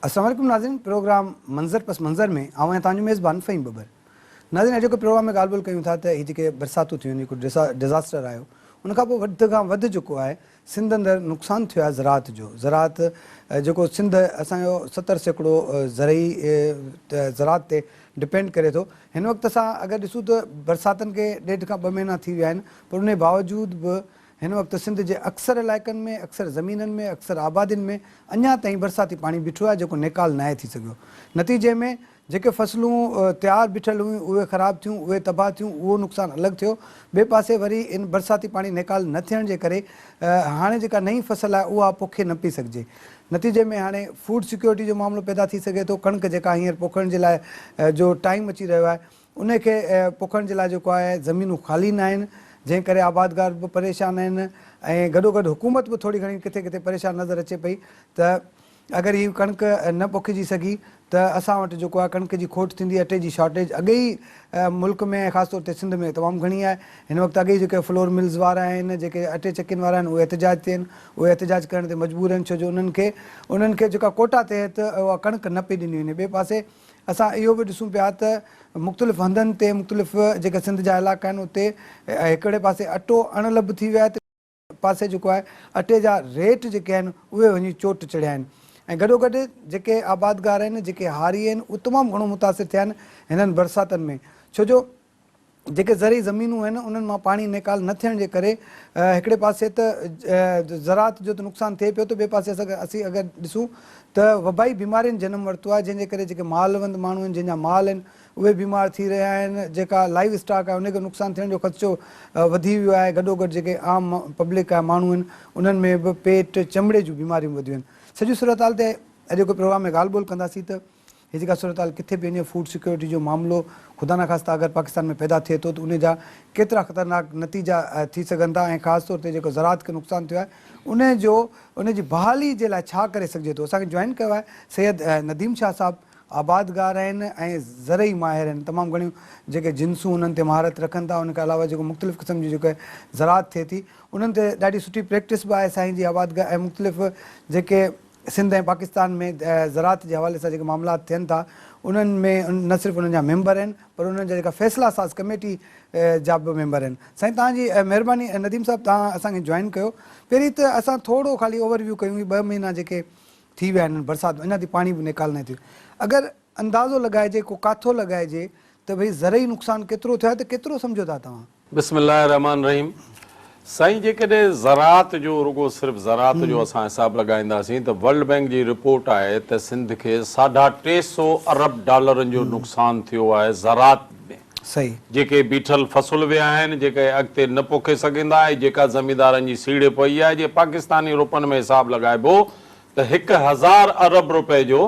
السلام عليڪم ناظرين پروگرام منظر پس منظر ۾ آئون آهيان توهان جو ميزبان فهيم ٻٻر ناظرين اڄوڪي پروگرام ۾ ڳالهه ٻولهه ڪيون ٿا ته هي جيڪي برساتون ٿيون جيڪو ڊزاسٽر آيو ان کان پوء وڌ کان وڌ جيڪو آهي سنڌ اندر نقصان ٿيو آهي زراعت جو زراعت جيڪو سنڌ اسان جو 70% زرعي زراعت تي ڊپينڊ ڪري ٿو هن وقت اسان اگر ڏسون ته برساتن کي ڏيڍ کان ٻه مهينا ٿي ويا آهن پر ان باوجود به هن وقت سنڌ جي اڪثر علائقن ۾ اڪثر زمينن ۾ اڪثر آبادين ۾ اڃا تائين برساتي پاڻي بيٺو آهي جيڪو نيڪال ناهي ٿي سگهيو نتيجي ۾ جيڪي فصلون تيار بيٺل هيون اهي خراب ٿيون، اهي تباهه ٿيون، اهو نقصان الڳ ٿيو. ٻئي پاسي وري ان برساتي پاڻي نيڪال نه ٿيڻ جي ڪري هاڻي جيڪا نئين فصل آهي اها پوکي نه پئي سگهجي. نتيجي ۾ هاڻي فوڊ سيڪيورٽي جو معاملو پيدا ٿي سگهي ٿو. ڪڻڪ جيڪا هينئر پوکڻ جي لاء جو ٽائيم اچي رهيو آهي ان کي پوکڻ جي لاء جيڪو آهي زمينون خالي نه آهن جنهن ڪري آبادگار به پريشان آهن ۽ گڏوگڏ حڪومت به ٿوري گهڻي ڪٿي ڪٿي پريشان نظر اچي پئي ته اگر هي ڪڻڪ نه پوکجي سگهي ته اسان وٽ جيڪو آهي ڪڻڪ جي کوٽ ٿيندي، اٽي جي شارٽيج اڳي ئي ملڪ ۾ ۽ خاص طور تي سنڌ ۾ تمام گهڻي آهي. هن وقت اڳي ئي جيڪي فلور ملز وارا آهن، جيڪي اٽي چڪين وارا آهن اهي احتجاج تي آهن، اهي احتجاج ڪرڻ تي مجبور آهن ڇو جو انهن کي انهن کي جيڪا ڪوٽا تحت اها ڪڻڪ نه پئي ڏني وڃي. ٻئي پاسي اسان اهو به ڏسون پيا ته مختلف هنڌن تي مختلف جيڪي سنڌ جا علائقا آهن اتي هڪڙي پاسي اٽو اڻ لڀ ٿي ويو آهي ته پاسي جيڪو آهي اٽي جا ريٽ جيڪي آهن اهي وڃي چوٽ چڙهيا آهن ۽ گڏوگڏ جيڪي آبادگار آهن جيڪي هاري آهن اهي تمام گهڻو متاثر ٿيا آهن هنن برساتن ۾ ڇو جو جيڪي زرعي زمينون آهن انهن مان پاڻي نيڪال نه ٿيڻ جي ڪري هڪڙي پاسي ته زراعت جو ته نقصان ٿئي پيو ته ٻئي پاسي اسين اگر ڏسون ته وبائي بيمارين جنم ورتو آهي جنهن جي ڪري جيڪي مالوند ماڻهو آهن جنهن جا مال آهن اهي بيمار ٿي رهيا آهن، جيڪا لائيو اسٽاڪ آهي ان کي نقصان ٿيڻ جو خدشو وڌي ويو آهي، گڏوگڏ جيڪي عام پبلڪ آهي ماڻهو آهن انهن ۾ به پيٽ، چمڙي جون بيماريون وڌيون آهن. سڄي صورتحال تي اڄوڪي پروگرام ۾ ڳالهه ٻولهه ڪنداسين ته هي جيڪا صورتحال ڪٿي پئي وڃي، فوڊ سيڪيورٽي جو معاملو خدا نخواسته اگر پاڪستان ۾ پيدا ٿئي ٿو ته ان جا ڪيترا خطرناڪ نتيجا ٿي سگهن ٿا ۽ خاص طور تي جيڪو زراعت کي نقصان ٿيو آهي ان جو ان جي بحالي جي لاء ڇا ڪري سگهجي ٿو. اسان کي جوائن ڪيو آهي سيد نديم شاهه صاحب آبادگار آهن ۽ زرعي ماهر آهن تمام گهڻيون جيڪي جنسون انهن تي مهارت رکن ٿا ان کان علاوه جيڪو مختلف قسم جي جيڪو زراعت ٿئي ٿي انهن تي ڏاڍي سٺي پريڪٽس به آهي سائين جي آبادگار ۽ مختلف جيڪي سنڌ ۽ پاڪستان ۾ زراعت جي حوالي سان جيڪي معاملات ٿين ٿا انهن ۾ نه صرف انهن جا ميمبر آهن پر انهن جا جيڪا فيصلا ساز ڪميٽي جا به ميمبر آهن سائين توهان جي مهرباني نديم صاحب توهان اسان کي جوائن ڪيو پهرين ته اسان ٿورو خالي اوور ويو ڪيون هي ٻه مهينا جيڪي ٿي ويا آهن برسات ۾ اڃا تائين پاڻي به نيڪال ناهي ٿيو اگر اندازو لڳائجي ڪو ڪاٿو لڳائجي ته ڀئي زرعي نقصان ڪيترو ٿيو آهي ته ڪيترو سمجهو ٿا توهان؟ بسم الله الرحمٰن الرحيم سائين جيڪڏهن زراعت جو رڳو صرف زراعت جو اسان حساب لڳائينداسين ته ورلڊ بينڪ جي رپورٽ آهي ته سنڌ کي ساڍا ٽي سو ارب ڊالرن جو نقصان ٿيو آهي زراعت ۾ صحيح. جيڪي بيٺل فصل ويا آهن جيڪي اڳتي نه پوکي سگهندا ۽ جيڪا زميندارن جي سيڙهه پئي آهي جي پاڪستاني روپن ۾ حساب لڳائبو ته 1000 ارب روپئي جو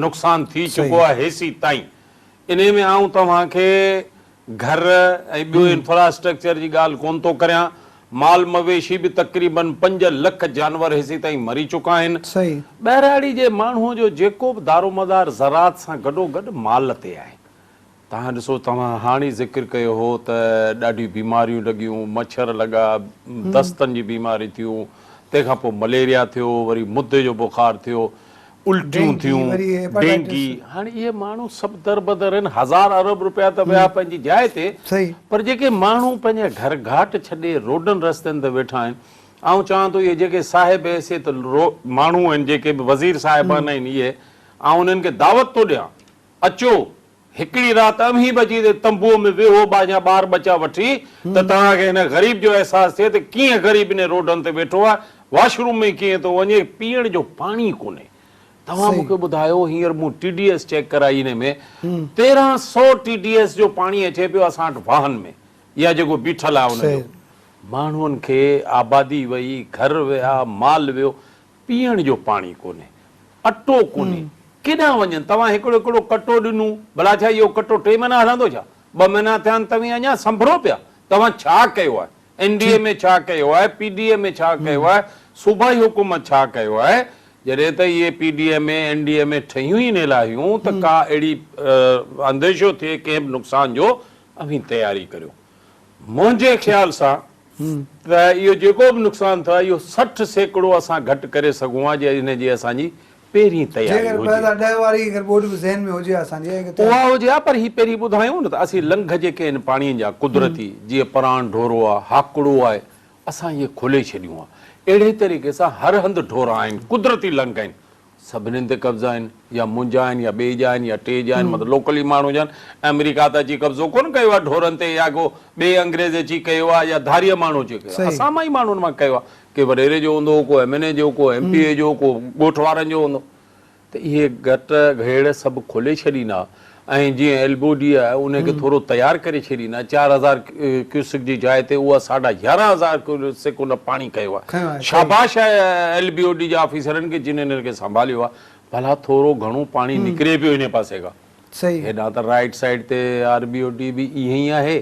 نقصان ٿي چڪو آهي هيسي تائين انهي ۾ آئون توهان کي گهر ۽ ٻيو انفراسٽرڪچر جي ڳالهه ڪونه ٿو ڪريان مال مويشي به تقريبن 5 لک جانور هيسي تائين مري چڪا آهن ٻهراڙي جي ماڻهو جو جيڪو به دارومدار زراعت سان گڏوگڏ مال تي آهي توهان ڏسو توهان هاڻ ئي ذڪر ڪيو هو ته ڏاڍيون بيماريون لڳيون، مڇر لڳا، دستن جي بيماري ٿيون، تنهن کان پوء مليريا ٿيو، وري مدي جو بخار ٿيو، الٽيون ٿيون، ڊينگي، هاڻي اهي ماڻهو سڀ دربدر آهن، هزار ارب روپيا ته ويا پنهنجي جاء تي، پر جيڪي ماڻهو پنهنجا گهر گهاٽ ڇڏي روڊن رستن تي ويٺا آهن، آئون چوان ٿو اهي جيڪي صاحب حيثيت ماڻهو آهن، جيڪي به وزير صاحبان آهن اهي، آئون انهن کي دعوت ٿو ڏيان، اچو، هڪڙي رات اوهين به اچي هتي تنبوء ۾ ويهو ٻانهيا ٻار ٻچا وٺي ته توهان کي هن غريب جو احساس ٿئي ته ڪيئن غريب انهي روڊن تي ويٺو آهي، واش روم ۾ ڪيئن ٿو وڃي، پيئڻ جو پاڻي ڪونهي. توهان مون کي ٻڌايو هينئر مون ٽي ڊي ايس چيڪ ڪرائي انهي ۾ 1300 ٽي ڊي ايس جو پاڻي اچي پيو اسان وٽ واهن ۾ يا جيڪو بيٺل آهي ان جو. ماڻهن کي آبادي وئي، گهر ويا، مال ويو، پيئڻ جو پاڻي ڪونهي، اٽو ڪونهي، ڪيڏانهن وڃن؟ توهان هڪڙو هڪڙو ڪٽو ڏنو، ڀلا ڇا اهو ڪٽو ٽي مهينا هلندو ڇا؟ ٻه مهينا ٿيا آهن توهين اڃا سنڀرو پيا، توهان ڇا ڪيو آهي؟ اين ڊي اي ۾ ڇا ڪيو آهي؟ پي ڊي اي ۾ ڇا ڪيو آهي؟ صوبائي حڪومت ڇا ڪيو آهي؟ جڏهن ته اهي P D M A, N D M A ٺهيون ئي انهي لاء هيون ته ڪا اهڙي انديشو ٿئي ڪنهن به نقصان جو اوهين تياري ڪريو. منهنجي خيال سان ته اهو جيڪو به نقصان ٿيو آهي اهو 60% اسان گهٽ ڪري سگهون ها جي ان جي اسان جي پهرين تياري جيڪر هجي. 2010 واري اگر ٻوڏ به ذهن ۾ هجي ها اسان جي ۽ اها هجي ها پر هي پهرين ٻڌايون نه ته اسين لنگهه جيڪي آهن پاڻي جا قدرتي جيئن پراڻ ڍورو آهي هاڪڙو آهي اسان اهي کولي ڇڏيون ها اهڙي طريقي سان هر هنڌ ڍورا آهن قدرتي لنگهه آهن سڀنين تي قبضا آهن يا منهنجا آهن يا ٻئي جا آهن يا ٽي جا آهن مطلب لوڪلي ماڻهو جا آهن آمريڪا ته اچي قبضو ڪونه ڪيو آهي ڍورن تي يا ڪو ٻئي انگريز اچي ڪيو آهي يا ڌاريي ماڻهو اچي ڪيو آهي اسان مان ئي ماڻهن مان ڪيو آهي ڪي وڏيري جو هوندو ڪو ايم اين اي جو ڪو ايم پي اي جو ڪو ڳوٺ وارن جو هوندو ته اهي گٽ گهيڙ سڀ کولي ڇڏيندا ۽ جيئن ايل بي او ڊي آهي ان کي ٿورو تيار ڪري ڇڏيندا 4000 ڪيوسڪ جي جاء تي اها ساڍا 11000 ڪيوسڪ ان پاڻي ڪيو آهي شاباش آهي ايل بي او ڊي جي آفيسرن کي جن انهن کي سنڀاليو آهي ڀلا ٿورو گهڻو پاڻي نڪري پيو انهي پاسي کان هيڏانهن ته رائيٽ سائيڊ تي آر بي او ڊي به ائين ئي آهي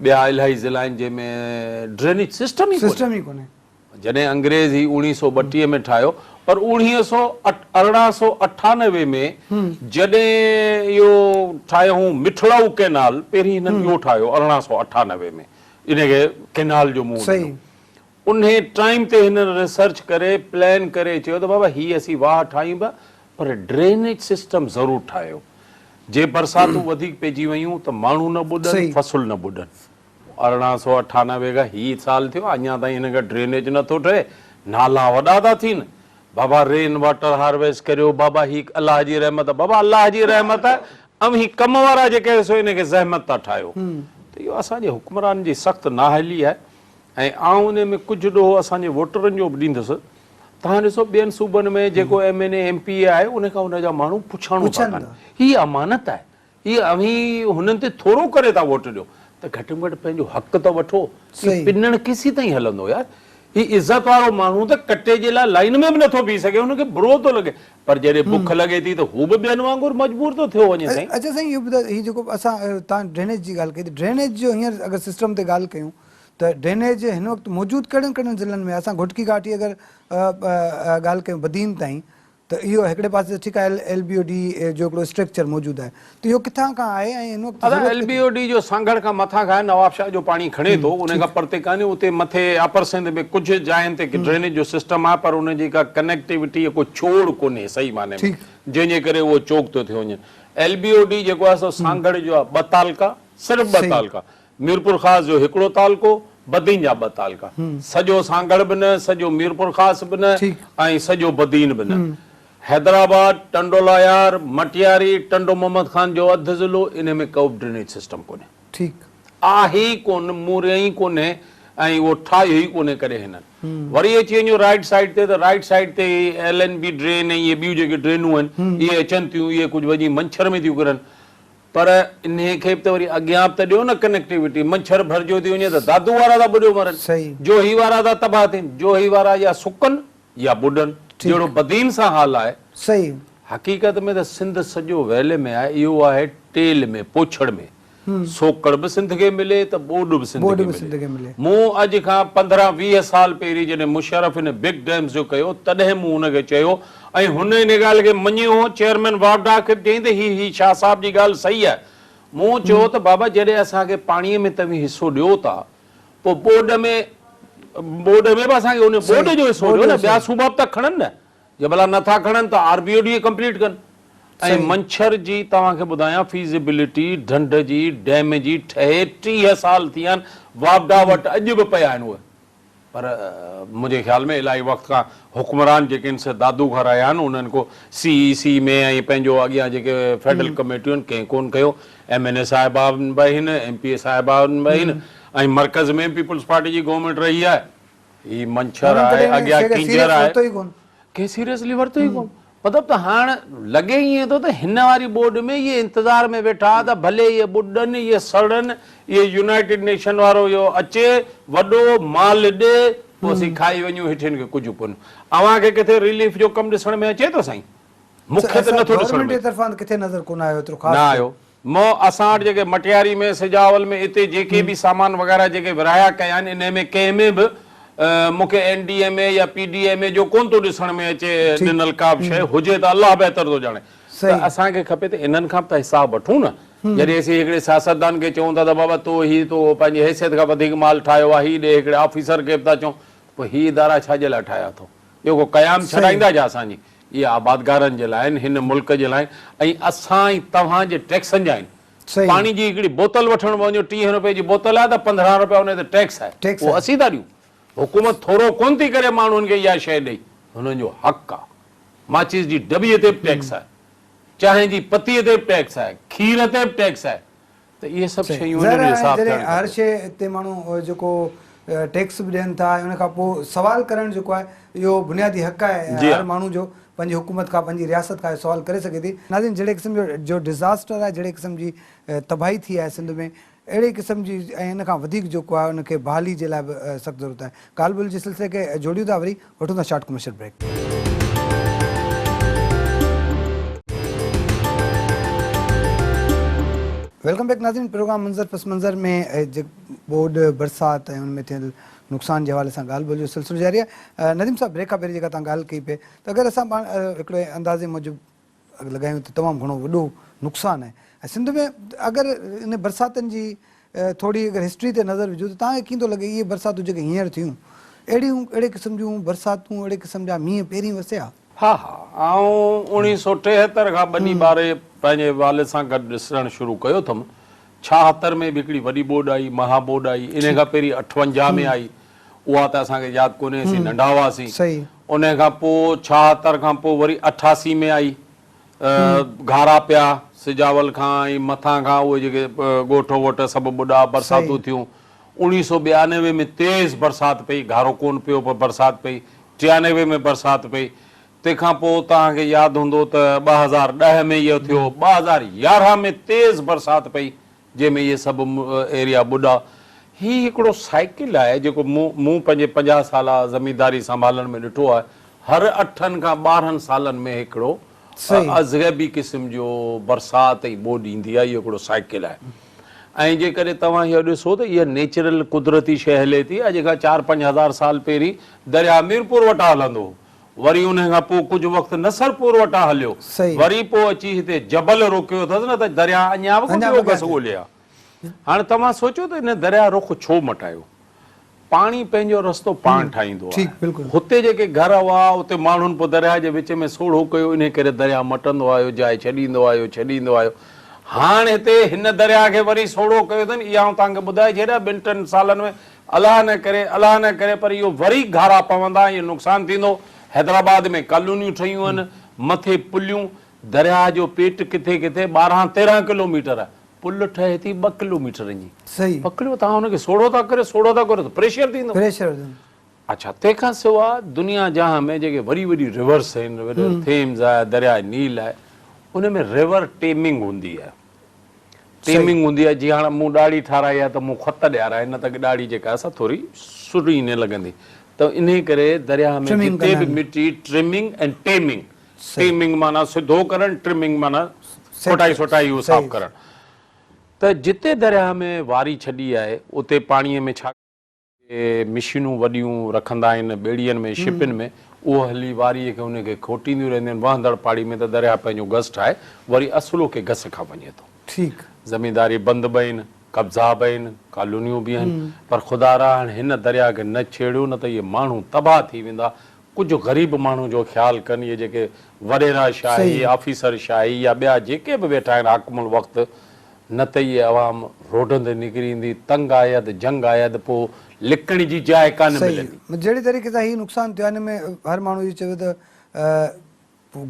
ٻيا الاهي ضلعا آهن جنهن ۾ ڊرينيج سسٽم ئي ڪونهي. جڏهن انگريز هي اوڻيهه سو ٻٽيهه ۾ ٺاهيو پر اوڻيهه سو 1898 ۾ جڏهن اهو ٺاهيو هون مٺڙائو ڪئنال پهرين هنن اهو ٺاهيو 1898 ۾ ان کي ڪئنال جو منهن ڏنو انهي ٽائيم تي هنن ريسرچ ڪري پلان ڪري چيو ته بابا هي اسين واهه ٺاهيون پيا پر ڊرينيج سسٽم ضرور ٺاهيو جي برساتون وڌيڪ پئجي ويون ته ماڻهو نه ٻڏن فصل نه ٻڏن. 1898 کان هي سال ٿيو آهي اڃا تائين هن کان ڊرينيج نه ٿو ٺهي نالا وڏا ٿا ٿين بابا رين واٽر هارويسٽ ڪريو بابا هي الله جي رحمت آهي بابا الله جي رحمت آهي اوهين ڪم وارا جيڪي آهيو سو ان کي زحمت ٿا ٺاهيو ته اهو اسان جي حڪمرانن جي سخت نااهلي آهي ۽ آئون ان ۾ ڪجهه ڏوهه اسان جي ووٽرن جو به ڏيندس توهان ڏسو ٻين صوبن ۾ جيڪو M N A M P A آهي ان کان ان جا ماڻهو پڇاڻو ٿا ڪن هي امانت آهي هي اوهين هنن تي ٿورو ڪري ٿا ووٽ ڏيو ته گهٽ ۾ گهٽ پنهنجو حق ته وٺو. هي پنڻ ڪيسين تائين هلندو يار. هي عزت وارو ماڻهو ته ڪٽي جي لاء لائين ۾ به نٿو بيهي سگهي هن کي برو ٿو لڳي پر جڏهن بک لڳي ٿي ته هو به ٻين وانگر مجبور ٿو ٿيو وڃي سائين. اڇا سائين اهو ٻڌايو هي جيڪو اسان توهان ڊرينيج جي ڳالهه ڪئي ته ڊرينيج جو هينئر اگر سسٽم تي ڳالهه ڪيون ته ڊرينيج هن وقت موجود ڪهڙن ڪهڙن ضلعن ۾ آهي اسان گهوٽڪي کان وٺي اگر ڳالهه ڪيون بدين تائين ته اهو هڪڙي پاسي ته ٺيڪ آهي ايل بي او ڊي جو هڪڙو اسٽرڪچر موجود آهي ته اهو ڪٿان کان آهي ۽ هن وقت ادا ضرورت ايل بي ڪيتري؟ او ڊي جو سانگهڙ کان مٿان کان آهي نوابشاهه جو پاڻي کڻي ٿو ان کان پرتي ڪانهي اتي مٿي اپر سنڌ ۾ ڪجهه جاين تي ڊرينيج جو سسٽم آهي پر ان جي ڪا ڪنيڪٽيوٽي يا ڪو ڇوڙ ڪونهي صحيح معني ۾ جنهن جي ڪري اهو چوڪ ٿو ٿيو وڃي ايل بي او ڊي جيڪو آهي سو سانگهڙ جو آهي ٻه تعلقا صرف ٻه تعلقا ميرپورخاص جو هڪڙو تعلقو، بدين جا ٻه تعلقا. سڄو سانگهڙ به نه، سڄو ميرپورخاص به نه ۽ سڄو بدين به نه. حيدرآباد، ٽنڊوالهيار، مٽياري، ٽنڊو محمد خان جو اڌ ضلعو، انهي ۾ ڪوبه ڊرينيج سسٽم ڪونهي. آهي ئي ڪونه، موريو ئي ڪونهي ۽ اهو ٺاهيو ئي ڪونهي ڪڏهن هنن. وري اچي وڃو رائيٽ سائيڊ تي ته رائيٽ سائيڊ تي ايل اين بي ڊرين ۽ اهي ٻيون جيڪي ڊرينون آهن، اهي اچن ٿيون، اهي ڪجهه وڃي منڇر ۾ ٿيون ڪرن. پر انهي کي به ته وري اڳيان به ته ڏيو نه ڪنيڪٽيوٽي، منڇر ڀرجيو ٿي وڃي ته دادو وارا ٿا ٻڏيو مرن، جوهي وارا ٿا تباهه ٿين، جوهي وارا يا سڪن يا ٻڏن، جهڙو بدين سان حال آهي. حقيقت ۾ ته سنڌ سڄو ويلي ۾ آهي، اهو آهي ٽيل ۾، پوڇڙ ۾. سوڪڙ به سنڌ کي ملي ته ٻوڏ به سنڌ کي ملي. مون اڄ کان پندرهن 20 سال پهرين جڏهن مشرف ان بگ ڊيمز جو ڪيو تڏهن مون ان کي چيو ۽ هن ان ڳالهه کي مڃيو هو، چيئرمين واپڊا کي به چيائين ته هي هي شاهه صاحب جي ڳالهه صحيح آهي. مون چيو ته بابا جڏهن اسان کي پاڻيء ۾ توهين حصو ڏيو ٿا پوء ٻوڏ ۾ ٻوڏ ۾ به اسان کي ان ٻوڏ جو حصو ڏيو نه، ٻيا صوبا به ته کڻن نه، جي ڀلا نه ٿا کڻن ته R B O D complete ڪن. ۽ منڇر جي توهان کي ٻڌايان فيزيبلٽي ڍنڍ جي ڊيم جي ٺهي 30 سال ٿي ويا آهن، واپڊا وٽ اڄ به پيا آهن اهي. پر منهنجي خيال ۾ الاهي وقت کان حڪمران جيڪي آهن سي دادو کان رهيا آهن انهن ڪو سي اي سي ۾ ۽ پنهنجو اڳيان جيڪي فيڊرل ڪميٽيون آهن ڪنهن ڪون ڪيو ايم اين اي صاحبان به آهن ايم پي اي صاحبان به آهن ۽ مرڪز ۾ به پيپلز پارٽي جي گورنمينٽ رهي آهي هي منڇر آهي اڳيان ڪينجهر آهي ڪنهن سيريسلي ورتو ئي ڪون مطلب ته هاڻ لڳي ائين ٿو ته هن واري ٻوڏ ۾ اهي انتظار ۾ ويٺا ته ڀلي اهي ٻڏن، اهي سڙن، اهي يونائيٽيڊ نيشن وارو اهو اچي وڏو مال ڏي پوء اسين کائي وڃون هيٺين کي ڪجهه ڪونه. اوهان کي ڪٿي رليف جو ڪم ڏسڻ ۾ اچي ٿو سائين؟ مون کي ته نٿو ڏسڻ ۾ گورنمينٽ جي طرفان ته ڪٿي نظر ڪونه آيو ايترو خاص نه آيو. مون اسان وٽ جيڪي مٽياري ۾ سجاول ۾ اتي جيڪي به سامان وغيره جيڪي ورهايا ڪيا آهن انهي ۾ ڪنهن ۾ به مون کي اين ڊي ايم اي يا پي ڊي ايم اي جو ڪونه ٿو ڏسڻ ۾ اچي ڏنل ڪا به شيء هجي ته الله بهتر ٿو ڄاڻي ته اسان کي کپي ته انهن کان به ته حساب وٺون نه جڏهن اسين هڪڙي سياستدان کي چئون ٿا ته بابا تو هي تو پنهنجي حيثيت کان وڌيڪ مال ٺاهيو آهي هي ڏي هڪڙي آفيسر کي به ٿا چئون پوء هي ادارا ڇا جي لاء ٺاهيا اٿو اهو ڪو قيام ڇڏائيندا ڇا اسان جي؟ اهي آبادگارن جي لاء آهن، هن ملڪ جي لاء آهن ۽ اسان ۽ توهان جي ٽيڪسن جا آهن. پاڻي جي هڪڙي بوتل وٺڻ وڃو 30 روپئي جي بوتل آهي ته 15 روپيا ان تي ٽيڪس آهي، اهو اسين ٿا ڏيون. حڪومت ٿورو ڪونه ٿي ڪري ماڻهن کي اها شيء ڏئي، هنن جو حق آهي. ماچيس جي ڊٻي تي به ٽيڪس آهي، چانهه جي پتيء تي به ٽيڪس آهي، کير تي به ٽيڪس آهي ته اهي سڀ شيون ظاهر انهن جو آهي حساب ٿيڻ جڏهن هر کپي. شيء تي ماڻهو جيڪو ٽيڪس به ڏين ٿا ۽ ان کان پوء سوال ڪرڻ جيڪو آهي اهو بنيادي حق آهي جي هر ها. ماڻهو جو پنهنجي حڪومت کان پنهنجي رياست کان اهو سوال ڪري سگهي ٿي. ناظرين جهڙي قسم جو جو ڊزاسٽر آهي جهڙي قسم جي تباهي ٿي آهي سنڌ ۾ اهڙي قسم جي ۽ ان کان وڌيڪ جيڪو آهي ان کي بحالي جي لاء به سخت ضرورت آهي. ڳالهه ٻولهه جي سلسلي کي جوڙيون ٿا وري وٺون ٿا short commercial break. Welcome back ناظرين پروگرام منظر پس منظر ۾ ٻوڏ برسات ۽ ان ۾ ٿيل نقصان جي حوالي سان ڳالهه ٻولهه جو سلسلو جاري آهي. نديم صاحب بريڪ کان پهرين جيڪا توهان ڳالهه ڪئي پئي ته اگر اسان پاڻ هڪڙي اندازي موجب لڳايون ته تمام گهڻو وڏو نقصان آهي ۽ سنڌ ۾ اگر ان برساتن جي ٿوري اگر هسٽري تي نظر وجهون ته توهان کي ڪيئن ٿو لڳي اهي برساتون جيڪي هينئر ٿيون اهڙيون اهڙي قسم جون برساتون اهڙي قسم جا مينهن پهرين وسيا؟ ها ها آئون اوڻيهه سو ٽيهتر کان ٻني ٻاري پنهنجي والد سان گڏ ڏسڻ شروع ڪيو اٿم ڇاهتر ۾ به هڪڙي وڏي ٻوڏ آئي مها ٻوڏ آئي انهي کان پهرين اٺونجاهه ۾ آئي اها ته اسان کي ياد ڪونهي اسين ننڍا هئاسين. انهي کان پوء 76 کان پوء وري 88 ۾ آئي. گهارا پيا سجاول کان ۽ مٿان کان اهي جيڪي ڳوٺ ووٺ سڀ ٻڏا برساتون ٿيون. 1992 ۾ تيز برسات پئي گهارو ڪونه پيو پر برسات پئي. 93 ۾ برسات پئي. تنهن کان پوء توهان کي ياد هوندو ته 2010 ۾ اهو ٿيو. 2011 ۾ تيز برسات پئي. جنهن ۾ اهي سڀ ايريا ٻڏا. هي هڪڙو سائيڪل آهي جيڪو مون مون پنهنجي 50 سالا زمينداري سنڀالڻ ۾ ڏٺو آهي. هر اٺن کان 12 سالن ۾ هڪڙو ازغيبي قسم جو برسات ۽ ٻوڏ ايندي آهي. اهو هڪڙو سائيڪل آهي ۽ جيڪڏهن توهان اهو ڏسو ته اها نيچرل قدرتي شيء هلي ٿي. اڄ کان چار پنج هزار سال پهرين درياهه ميرپور وٽان هلندو هو. وري انهي کان پوء ڪجهه وقت نصرپور وٽان هليو. وري پوء اچي هتي جبل روڪيو اٿس نه ته درياهه اڃا به ڪو ٻيو گس ڳولي ها. هاڻ توهان سوچيو ته هن درياهه رخ ڇو مٽايو؟ پاڻي پنهنجو رستو پاڻ ٺاهيندو آهي. هتي جيڪي گهر هئا اتي ماڻهن پوء درياهه جي وچ ۾ سوڙهو ڪيو انهي ڪري درياهه مٽندو آيو جاء ڇڏيندو آيو ڇڏيندو آيو. هاڻ هتي هن درياهه کي وري سوڙهو ڪيو اٿن اها آئون توهان کي ٻڌائي ڇڏيان ٻن ٽن سالن ۾ الله نه ڪري الله نه ڪري پر اهو وري گهارا پوندا ۽ نقصان ٿيندو. حيدرآباد ۾ ڪالونيون ٺهيون آهن، مٿي پليون، درياهه جو پيٽ ڪٿي ڪٿي 12 13 ڪلوميٽر آهي، پل ٺهي ٿي ٻه ڪلوميٽرن جي. پڪڙيو توهان ان کي سوڙهو ٿا ڪريو سوڙهو ٿا ڪريو ته پريشر ٿيندو. اڇا تنهن کان سواء دنيا جهان ۾ جيڪي وڏي وڏي ريورس آهن، ريور ٿيمز آهي، درياهه نيل آهي، ان ۾ ريور ٽيمنگ هوندي آهي. ٽيمنگ هوندي آهي جيئن هاڻ مون ڏاڙهي ٺاراهي آهي ته مون خط ڏيارا آهن نه ته ڏاڙهي جيڪا آهي سا ٿوري سٺي نه لڳندي ته انهي ڪري درياهه ۾ جتي به مٽي ٽرمنگ ۽ ٽيمنگ، ٽيمنگ معنيٰ سڌو ڪرڻ ٽرمنگ معنيٰ کوٽائي سوٽائي اهو صاف ڪرڻ ته جتي درياهه ۾ واري ڇڏي آهي اتي پاڻي ۾ ڇا ڪي مشينون وڏيون رکندا آهن ٻيڙين ۾ شپن ۾ اهو هلي واريء کي ان کي کوٽينديون رهنديون آهن وهندڙ پاڙي ۾ ته درياهه پنهنجو گس ٺاهي وري اصلوڪي گس کان وڃي ٿو. ٺيڪ. زمينداري بند به آهن، قبضا به آهن، ڪالونيون به آهن پر خدارا هاڻ هن درياهه کي نه ڇيڙيو نه ته اهي ماڻهو تباهه ٿي ويندا. ڪجهه غريب ماڻهن جو خيال ڪن اهي جيڪي وڏيرا شاهي، آفيسر شاهي يا ٻيا جيڪي به ويٺا آهن حاڪم الوقت نه ته اهي عوام روڊن تي نڪري ايندي، تنگ آيد، جنگ آيد، پوء لڪڻ جي جاء ڪانه ملندي. صحيح جهڙي طريقي سان هي نقصان ٿيو آهي ان ۾ هر ماڻهو اهو چوي ته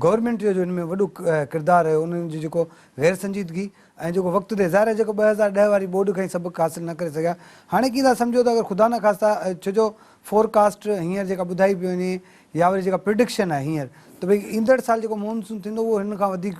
گورنمينٽ جو ان ۾ وڏو ڪردار رهيو انهن جي جيڪو غير سنجيدگي ۽ جيڪو وقت تي ظاهر آهي جيڪو 2010 واري ٻوڏ کان ئي سبق حاصل نه ڪري سگهيا هاڻي ڪيئن ٿا سمجهو ته اگر خدا نخواسته ڇو جو فور ڪاسٽ هينئر جيڪا ٻڌائي پئي وڃي يا وري جيڪا پرڊڪشن آهي هينئر ته ڀئي ايندڙ سال جيڪو مونسون ٿيندو اهو هن کان وڌيڪ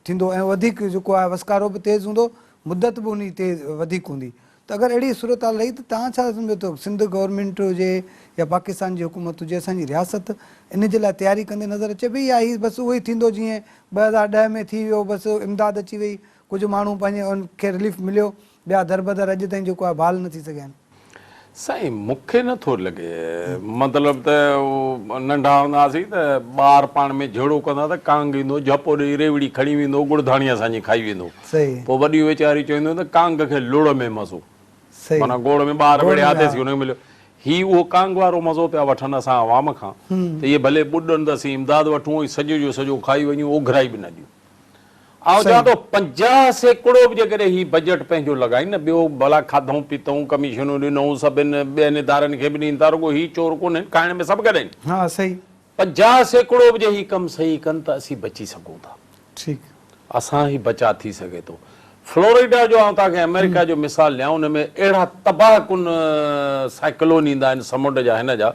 ٿيندو ۽ وڌيڪ جيڪو آهي وسڪارو به تيز هوندو مدت به ان جي تيز وڌيڪ هوندي ته اگر اهڙي صورتحال رهي ته توهان ڇا سمجهو ته سنڌ گورنمينٽ هجي يا پاڪستان جي حڪومت هجي اسان جي رياست ان جي لاء تياري ڪندي نظر اچي پئي يا هي بس اهو ئي ٿيندو جيئن 2010 ۾ ٿي ويو بس امداد اچي وئي ڪجهه ماڻهو پنهنجي ان کي رليف مليو ٻيا دربدر اڄ تائين جيڪو آهي بحال نه ٿي سگهيا آهن. سائين مون کي نه ٿو لڳي مطلب ته ننڍا هوندا هئاسين ته ٻار پاڻ ۾ جهيڙو ڪندا ته ڪانگ ايندو جهپو ڏئي ريوڙي کڻي ويندو ڳڙ ڌاڻي اسان جي کائي ويندو پوء وڏيون ويچاريون چونديون ته ڪانگ کي لڙ ۾ مزو معنيٰ گوڙ ۾ ٻار وڙهيا تيسين ان کي مليو. هي اهو ڪانگ وارو مزو پيا وٺن اسان عوام کان ته اهي ڀلي ٻڏن ته اسين امداد وٺون ۽ سڄو جو سڄو کائي وڃون اوگهرائي به نه ڏيون. آئون چوان ٿو 50% به جيڪڏهن هي بجيٽ پنهنجو لڳائين نه ٻيو ڀلا کاڌئون پيتئون ڪميشنون ڏنئون سڀن ٻين ادارن کي به ڏين ٿا رڳو هي چور ڪونهن کائڻ ۾ سڀ گڏ آهن. ها صحيح. 50% به جي هي ڪم صحيح ڪن ته اسين بچي سگهون ٿا. ٺيڪ. اسان هي بچاء ٿي سگهي ٿو. فلوريڊا جو آئون توهان کي آمريڪا جو مثال ڏيان ان ۾ اهڙا تباهه ڪن سائيڪلون ايندا آهن سمنڊ جا هن جا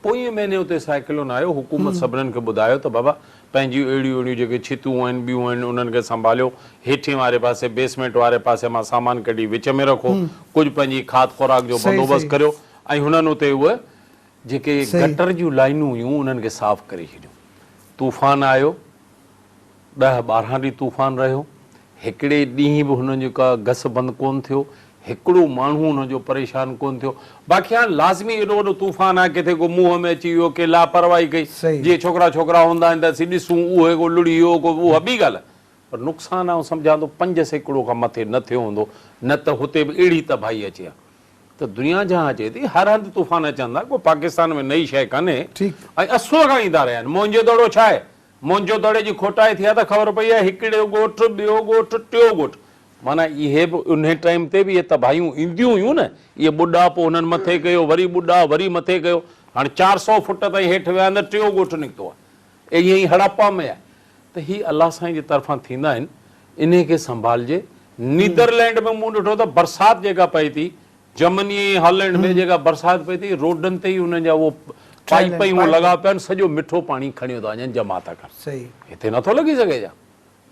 پوئين مهيني اتي سائيڪلون آيو حڪومت سڀنن کي ٻڌايو ته بابا پنهنجيون اهڙيون اهڙيون جيڪي ڇتون آهن ٻيون آهن انهن کي سنڀاليو هيٺين واري پاسي بيسمينٽ واري پاسي مان سامان ڪڍي وچ ۾ رکو ڪجهه پنهنجي کاڌ خوراڪ جو بندوبست ڪريو ۽ هنن اتي اهي جيڪي گٽر جون لائينون هيون انهن کي صاف ڪري ڇڏيون. طوفان آيو، ڏهه 12 ڏينهن طوفان رهيو، هڪڙي ڏينهن به هنن جو ڪا گس بند ڪونه ٿيو، هڪڙو ماڻهو انهن جو پريشان ڪونه ٿيو. باقي هاڻ لازمي ايڏو وڏو طوفان آهي ڪٿي ڪو منهن ۾ اچي ويو، ڪنهن لاپرواهي ڪئي، جيئن ڇوڪرا ڇوڪرا هوندا آهن ته اسين ڏسون اهي ڪو لڙهي ويو ڪو اها ٻي ڳالهه آهي پر نقصان آئون سمجهان ٿو 5% کان مٿي نه ٿيو هوندو نه ته هتي به اهڙي تباهي اچي ها. ته دنيا جهان اچي ٿي، هر هنڌ طوفان اچن ٿا، ڪو پاڪستان ۾ نئين شيء ڪانهي ۽ اصل کان ايندا رهيا آهن. موهن جو دڙو ڇا آهي؟ موهن جو دڙي جي کوٽائي ٿي آهي ته خبر پئي آهي هڪڙو ڳوٺ، ٻيو ڳوٺ، ٽيو ڳوٺ معنيٰ اهي به انهي ٽائيم تي به اهي تباهيون اينديون هيون نه، اهي ٻڏا پوء هنن مٿي ڪيو، وري ٻڏا وري مٿي ڪيو، هاڻ 400 فٽ تائين هيٺ ويا آهن ته ٽيون ڳوٺ نڪتو آهي. ائين ئي هڙاپا ۾ آهي ته هي الله سائين جي طرفان ٿيندا آهن انهي کي سنڀالجي. نيدرلينڊ ۾ مون ڏٺو ته برسات جيڪا پئي ٿي جرمني ۽ هالينڊ ۾ جيڪا برسات پئي ٿي روڊن تي ئي انهن جا اهو پائيپ ۽ اهو لڳا پيا آهن سڄو مٺو پاڻي کڻيو ٿا وڃن جمع ٿا ڪن. هتي نٿو لڳي سگهي ڇا؟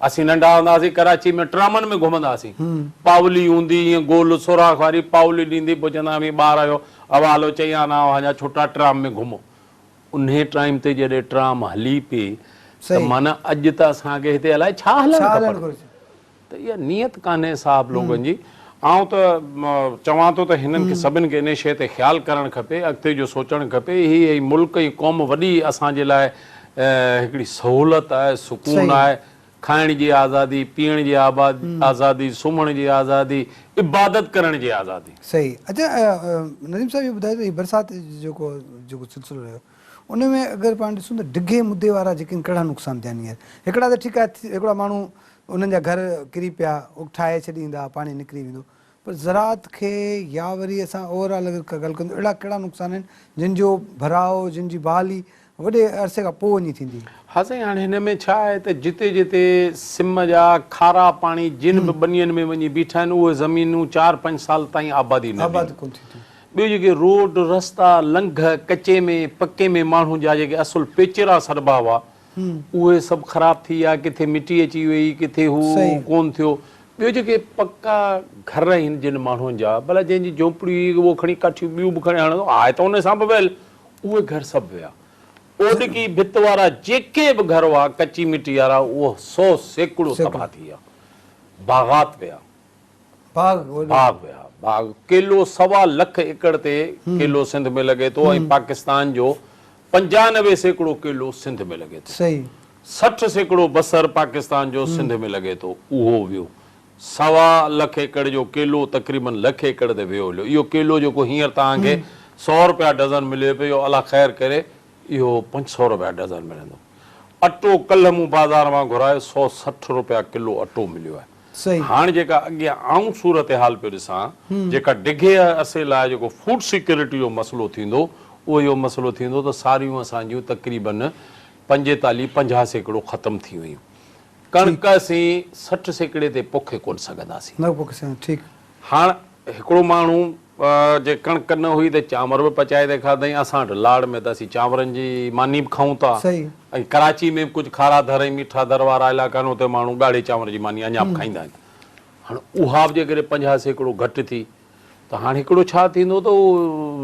اسين ننڍا هوندا هئاسين ڪراچي ۾ ٽرامن ۾ گهمندا هئاسين پاولي هوندي ائين گول سوراخ واري پاولي ڏيندي پوء چوندا هئا ٻار آهيو اوا هلو چئي آنا اوهان جا ڇوٽا ٽرام ۾ گهمو انهيء ٽائيم تي جڏهن ٽرام هلي پئي ته معنيٰ اڄ ته اسان کي هتي الائي ڇا هلڻ کپن. ته اها نيت ڪانهي صاحب لوگن جي. آئون ته چوان ٿو ته هنن کي سڀن کي انهيء شيء تي خيال ڪرڻ کپي، اڳتي جو سوچڻ کپي. هي هي ملڪ ۽ قوم وڏي اسان جي لاء هڪڙي سهولت آهي، سڪون آهي. کائڻ جي آزادي، پيئڻ جي آزادي، سمهڻ جي آزادي، عبادت ڪرڻ جي آزادي. صحيح اچا نديم صاحب اهو ٻڌايو ته هي برسات جيڪو جيڪو سلسلو رهيو ان ۾ اگر پاڻ ڏسون ته ڊگهي مدي وارا جيڪي ڪهڙا نقصان ٿيا آهن هينئر هڪڙا ته ٺيڪ آهي هڪڙا ماڻهو انهن جا گهر ڪري پيا اهي ٺاهي ڇڏيندا پاڻي نڪري ويندو پر زراعت کي يا وري اسان اوور آل اگر ڪا ڳالهه ڪندو اهڙا ڪهڙا نقصان آهن جن جو ڀراء جن جي بحالي وڏي عرصي کان پوء وڃي ٿيندي. ها سائين هاڻي هن ۾ ڇا آهي ته جتي جتي سم جا کارا پاڻي جن به ٻنين ۾ وڃي بيٺا آهن اهي زمينون چار پنج سال تائين آبادي نه ڏينديون. ٻيو جيڪي روڊ رستا لنگهه ڪچي ۾ پڪي ۾ ماڻهن جا جيڪي اصل پيچرا سڏبا هئا اهي سڀ خراب ٿي ويا، ڪٿي مٽي اچي وئي، ڪٿي هو ڪونه ٿيو. ٻيو جيڪي پڪا گهر آهن جن ماڻهن جا، ڀلا جنهن جي جهوپڙي هئي اهو کڻي ڪاٺيون ٻيون به کڻي هڻندو، آهي ته ان سان به ويل، اهي گهر سڀ ويا. اوڏڪي ڀت وارا جيڪي به گهر هئا ڪچي مٽي وارا اهو 100% تباهه ٿي ويا. باغات ويا. باغ باغ ويا باغ ڪيلو سوا لک ايڪڙ تي ڪيلو سنڌ ۾ لڳي ٿو ۽ پاڪستان جو 95% ڪيلو سنڌ ۾ لڳي ٿو. 60% بصر پاڪستان جو سنڌ ۾ لڳي ٿو اهو ويو. سوا لک ايڪڙ جو ڪيلو تقريبن لک ايڪڙ تي ويو هليو. اهو ڪيلو جيڪو هينئر توهان کي سئو رپيا ڊزن ملي پيو اهو الله خير ڪري اهو 500 رپيا ڊزن ملندو. اٽو ڪلهه مون بازار مان گهرايو 160 رپيا ڪلو اٽو مليو آهي. هاڻ جيڪا اڳيان آئون صورتحال پيو ڏسان، جيڪا ڊگهي عرصي لاء جيڪو فوڊ سيڪيورٽي جو مسئلو ٿيندو، اهو اهو مسئلو ٿيندو ته ساريون اسان جون تقريبن 45، 50% ختم ٿي ويون. ڪڻڪ اسين 60 سيڪڙي تي پوکي ڪونه سگهنداسين. نه پوکي سگهنداسين، ٺيڪ. هاڻ هڪڙو ماڻهو جي ڪڻڪ نه هئي ته چانور به پچائي ٿي کاڌائين. اسان وٽ لاڙ ۾ ته اسين چانورن جي ماني به کائون ٿا ۽ ڪراچي ۾ به ڪجهه کارا ڌر ۽ ميٺا ڌر وارا علائقا آهن اتي ماڻهو ڳاڙهي چانور جي ماني اڃا به کائيندا آهن. هاڻ اها به جيڪڏهن 50% گهٽ ٿي ته هاڻ هڪڙو ڇا ٿيندو ته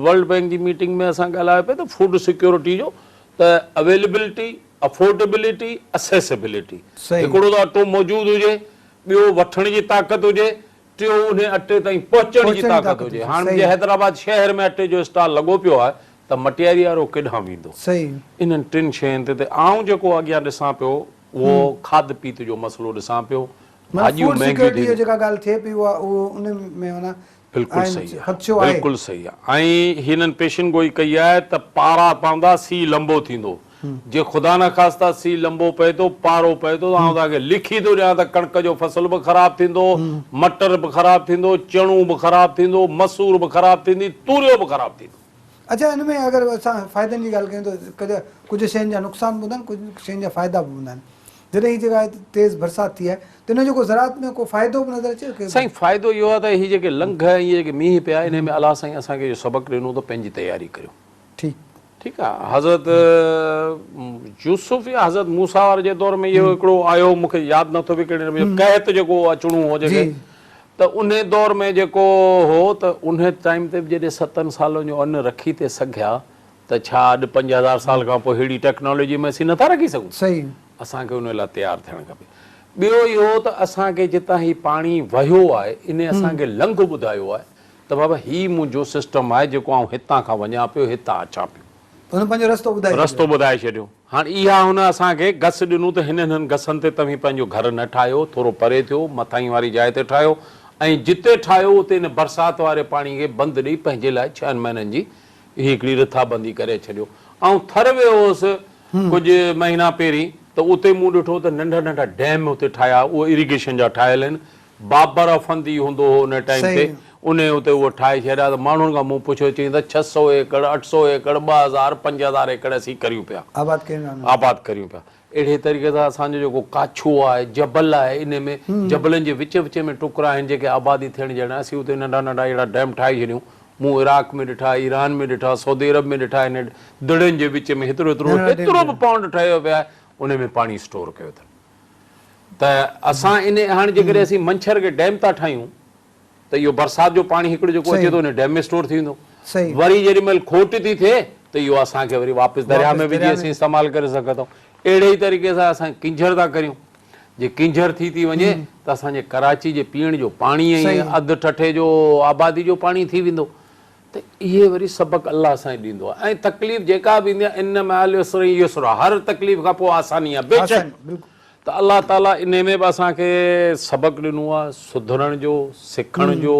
ورلڊ بئنڪ جي ميٽنگ ۾ اسان ڳالهايو پئي ته فوڊ سيڪيورٽي جو ته اويلبلٽي، افورڊبلٽي، اسيسبلٽي هڪڙو ته اٽو موجود هجي، ٻيو وٺڻ جي طاقت هجي، ٽيون انهي اٽي تائين پهچڻ جي طاقت هجي. هاڻ جي حيدرآباد شهر ۾ اٽي جو اسٽال لڳو پيو آهي ته مٽياري وارو ڪيڏانهن ويندو؟ انهن ٽن شين تي ته آئون جيڪو اڳيان ڏسان پيو اهو کاڌ پيت جو مسئلو ڏسان پيو. معنيٰ ڀاڄيون فوڊ مهنگيون سيڪيورٽي جو ٿينديون. جيڪا ڳالهه ٿئي پئي اها اهو ان ۾ معنيٰ بلڪل صحيح آ خدشو آهي. بلڪل صحيح آ ۽ هنن پيشن گوئي ڪئي آهي ته پارا پوندا سي لنبو ٿيندو جي خدا نخواسته سي لنبو پئي ٿو پارو پئي ٿو ته آئون توهان کي لکي ٿو ڏيان ته ڪڻڪ جو فصل به خراب ٿيندو مٽر به خراب ٿيندو چڻو به خراب ٿيندو مسور به خراب ٿيندي توريو به خراب ٿيندو. اڇا ان ۾ اگر اسان فائدن جي ڳالهه ڪيون ته ڪجهه شين جا نقصان به هوندا آهن ڪجهه شين جا فائدا به هوندا آهن جڏهن هي جيڪا تيز برسات ٿي آهي ته ان جو ڪو زراعت ۾ ڪو فائدو به نظر اچي؟ سائين فائدو اهو آهي ته هي جيڪي لنگهه ۽ اهي جيڪي مينهن پيا انهي ۾ الله سائين اسان کي اهو سبق ڏنو ته پنهنجي تياري ڪريو. ٺيڪ. ٺيڪ آهي حضرت يوسف يا حضرت موسيٰ واري جي دور ۾ اهو هڪڙو آيو مون کي ياد نٿو پئي ڪهڙي نبي جو قحط جيڪو اچڻو هو جيڪي ته انهي دور ۾ جيڪو هو ته انهي ٽائيم تي به جڏهن ستن سالن جو ان رکي ٿي سگهيا ته ڇا اڄ 5000 سال کان پوء ههڙي ٽيڪنالاجي ۾ اسين نٿا رکي سگهون؟ صحيح. اسان کي ان لاء تيار ٿيڻ کپي. ٻيو اهو ته اسان کي جتان هي پاڻي وهيو آهي انهي اسان کي لنگهه ٻڌايو آهي ته بابا هي منهنجو سسٽم آهي جيڪو آئون هتان کان وڃان پيو هتان اچان پيو. هن پنهنجو رستو ٻڌائي ڇڏيو. رستو ٻڌائي ڇڏيو. هاڻ اها هن اسان کي گس ڏنو ته هنن هنن گسن تي توهين پنهنجو گهر نه ٺاهيو، ٿورو پري ٿيو، مٿاهين واري جاء تي ٺاهيو ۽ جتي ٺاهيو اتي ان برسات واري پاڻي کي بند ڏئي پنهنجي لاء ڇهن مهينن جي هي هڪڙي رٿابندي ڪري ڇڏيو. آئون ٿر ويو هوس ڪجهه مهينا پهرين ته اتي مون ڏٺو ته ننڍا ننڍا ڊيم اتي ٺاهيا اهي اريگيشن جا ٺاهيل آهن. بابر افندي هوندو هو ان ٽائيم تي انهي اتي اهو ٺاهي ڇڏيا ته ماڻهن کان مون پڇيو چيائين ته 600 ايڪڙ، 800 ايڪڙ، 2000، 5000 ايڪڙ اسين ڪريون پيا. آباد ڪريون پيا. اهڙي طريقي سان اسان جو جيڪو ڪاڇو آهي، جبل آهي، انهي ۾ جبلن جي وچ وچ ۾ ٽڪرا آهن جيڪي آبادي ٿيڻ جهڙا آهن، اسين اتي ننڍا ننڍا اهڙا ڊيم ٺاهي ڇڏيون. مون عراق ۾ ڏٺا، ايران ۾ ڏٺا، سعودي عرب ۾ ڏٺا، انهي دڙن جي وچ ۾ هيترو هيترو هيترو به پونڊ ٺهيو پيو آهي، انهي ۾ پاڻي اسٽور ڪيو اٿن. ته اسان انهي هاڻي جيڪڏهن اسين منڇر کي ڊيم ٿا ٺاهيون ته اهو برسات جو پاڻي هڪڙو جيڪو اچي ٿو ان ڊيم ۾ اسٽور ٿي ويندو. وري جيڏي مهل کوٽ ٿي ٿئي ته اهو اسان کي وري واپس درياهه ۾ وجهي اسين استعمال ڪري سگهون ٿا. اهڙي ئي طريقي سان اسان ڪينجهر ٿا ڪريون. جي ڪينجهر ٿي ٿي وڃي ته اسان جي ڪراچي جي پيئڻ جو پاڻي ۽ اڌ ٺٽي جو آبادي جو پاڻي ٿي ويندو. ته اهي وري سبق الله سائين ڏيندو آهي ۽ تڪليف جيڪا به ايندي آهي ان مع العسر يسرا هر تڪليف کان پوء آساني آهي بيشڪ ته الله تعالي انهي ۾ به اسان کي سبق ڏنو آهي سڌرڻ جو، سکڻ جو،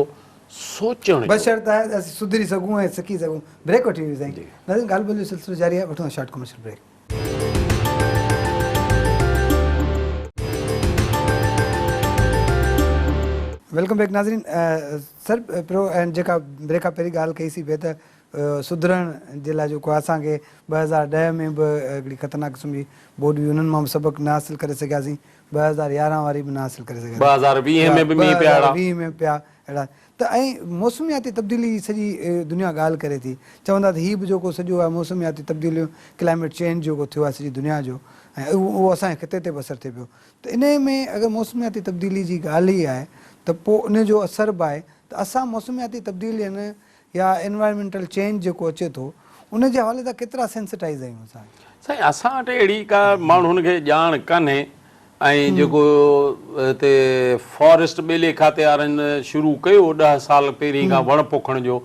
سوچڻ جو. بشرط آهي ته اسين سڌري سگهون ۽ سکي سگهون. بريڪ وٺي ويو سائين. ناظرين ڳالهه ٻولهه جو سلسلو جاري آهي وٺون ٿا short commercial break. Welcome back ناظرين سر پرو جيڪا بريڪ کان پهرين ڳالهه ڪئي سي پئي ته سڌرڻ جي لاء جيڪو اسان کي 2010 ۾ به هڪڙي خطرناڪ قسم جي ٻوڏ هئي انهن مان به سبق نه حاصل ڪري سگهياسين 2011 واري به نه حاصل ڪري سگهياسين 2020 ۾ به مينهن پيا اهڙا 2020 ۾ پيا اهڙا ته ۽ موسمياتي تبديلي جي سڄي دنيا ڳالهه ڪري ٿي چون ٿا ته هي به جيڪو سڄو آهي موسمياتي تبديليون ڪلائميٽ چينج جيڪو ٿيو آهي سڄي دنيا جو ۽ اهو اسان جي خطي تي به اثر ٿئي پيو ته انهي ۾ اگر موسمياتي تبديلي جي ڳالهه ئي آهي ته پوء ان جو اثر به آهي ته اسان موسمياتي تبديلين يا انوائرمينٽل چينج جيڪو اچي ٿو ان جي حوالي سان ڪيترا سينسٽائيز آهيون اسان. سائين اسان وٽ اهڙي ڪا ماڻهن کي ڄاڻ ڪانهي ۽ جيڪو هتي فاريسٽ ٻيلي کاتي وارن شروع ڪيو ڏهه سال پهرين کان وڻ پوکڻ جو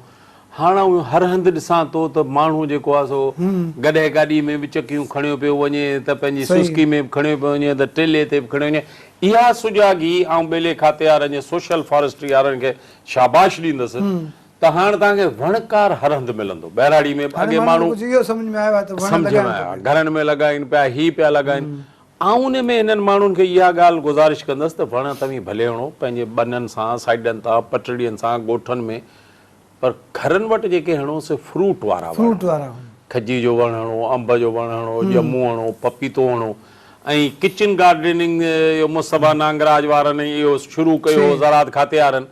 هاڻ آئون هر هنڌ ڏسان ٿو ته ماڻهو جيڪو آهي سو گڏهه گاڏي ۾ به چڪيون کڻيو پيو وڃي ته پنهنجي سسڪي ۾ به کڻيو پيو وڃي ته ٽيلي تي به کڻيو وڃي اها سجاڳي آئون ٻيلي کاتي وارن جي سوشل فاريسٽري وارن کي شاباش ڏيندس ته هاڻ توهان کي وڻڪار هر هنڌ ملندو ٻهراڙي ۾ به اڳي ماڻهو سمجهه ۾ آيو آهي گهرن ۾ لڳائين پيا هي پيا لڳائين آئون ان ۾ هنن ماڻهن کي اها ڳالهه گذارش ڪندس ته وڻ توهين ڀلي هڻو پنهنجي ٻنن سان، سائيڊن تان، پٽڙين سان، ڳوٺن ۾ پر گهرن وٽ جيڪي هڻو سي فروٽ وارا وڻ هڻو. کجي جو وڻ هڻو، انب جو وڻ هڻو، ڄمون هڻو، پپيتو هڻو ۽ ڪچن گارڊننگ اهو مصطفيٰ نانگراج وارن اهو شروع ڪيو هو زراعت کاتي وارن.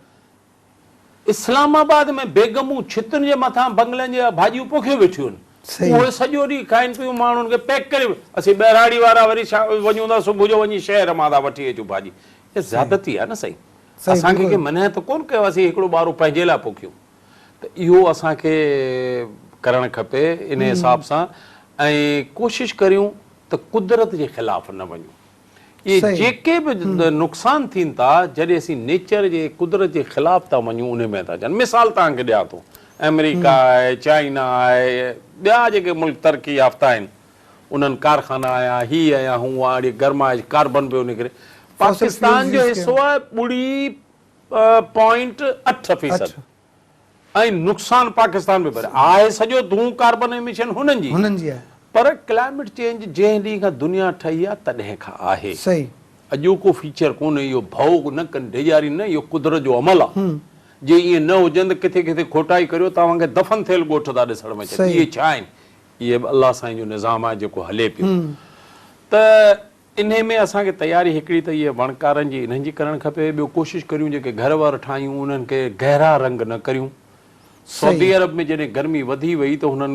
اسلام آباد ۾ بيگمون ڇتن جي مٿان بنگلن جي ڀاڄيون پوکيو ويٺيون آهن. اهي سڄو ڏينهن کائين پيون ماڻهن کي پيڪ ڪري اسين ٻهراڙي وارا وري وڃون ٿا صبح جو وڃي شهر مان ٿا وٺي اچون ڀاڄي. اها زيادتي آهي نه سائين. اسان کي ڪنهن منع ته ڪونه ڪيو اسين هڪڙو ٻارو پنهنجي لاء پوکيون ته اهو اسان کي ڪرڻ کپي انهي حساب سان ۽ ڪوشش ڪريون ته قدرت جي خلاف نه وڃون. اهي جيڪي به نقصان ٿين ٿا جڏهن اسين نيچر جي قدرت جي خلاف ٿا وڃون انهي ۾ ٿا اچن مثال توهان کي ڏيان ٿو آمريڪا آهي چائنا آهي ٻيا جيڪي ملڪ ترقي يافته آهن انهن ڪارخانا آيا هي آيا هو آ اڙي گرمائش ڪاربن پيو نڪري پاڪستان جو حصو آهي ٻڙي پوائنٽ اٺ فيصد. ۽ نقصان پاڪستان به ڀري آهي سڄو دونهون ڪاربن ايميشن هنن جي هنن جي آهي. پر ڪلائميٽ چينج جنهن ڏينهن کان دنيا ٺهي آهي تڏهن کان آهي. صحيح. اڄوڪو فيچر ڪونهي اهو ڀؤ نه ڪن ڊيڄارين نه اهو قدرت جو عمل آهي جي ائين نه هجن ته ڪٿي ڪٿي کوٽائي ڪريو توهان کي دفن ٿيل ڳوٺ ٿا ڏسڻ ۾ اچن اهي ڇا آهن اهي به الله سائين جو نظام آهي جيڪو هلي پيو ته انهي ۾ اسان کي تياري هڪڙي ته اهي وڻڪارن جي انهن جي ڪرڻ کپي ٻيو ڪوشش ڪريون جيڪي گهر ور ٺاهيون انهن کي گهرا رنگ نه ڪريون سعودي عرب ۾ جڏهن گرمي وڌي وئي ته هنن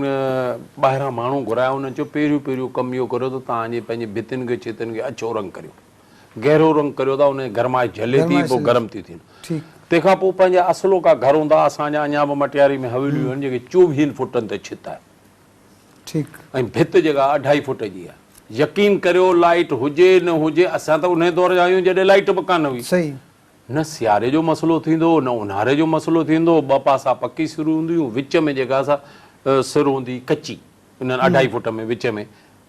ٻاهران ماڻهو گهرايا انهن چيو پهريون پهريون ڪم اهو ڪريو ته توهان جي پنهنجي ڀتين کي ڇتين کي اڇو رنگ ڪريو گهرو رنگ ڪريو ته ان جي گرمائش جهلي ٿي پوء گرم ٿيون ٿين تنهن کان پوء پنهنجا اصلوڪا گهر هوندا اسان جا اڃا به مٽياري ۾ حويليون آهن جيڪي چوويهن فوٽن تي ڇت آهي ٺيڪ. ۽ ڀت جيڪا اڍائي فوٽ جي آهي. يقين ڪريو لائيٽ هجي نه هجي اسان ته انهي دور جا آهيون جڏهن لائيٽ به ڪانه هئي. صحيح. نه سياري جو مسئلو ٿيندو هو نه اونهاري جو مسئلو ٿيندو هو ٻه پاسا پڪي سر هوندي هيون وچ ۾ جيڪا سا سر هوندي هئي ڪچي انهن اڍائي فوٽ ۾ وچ ۾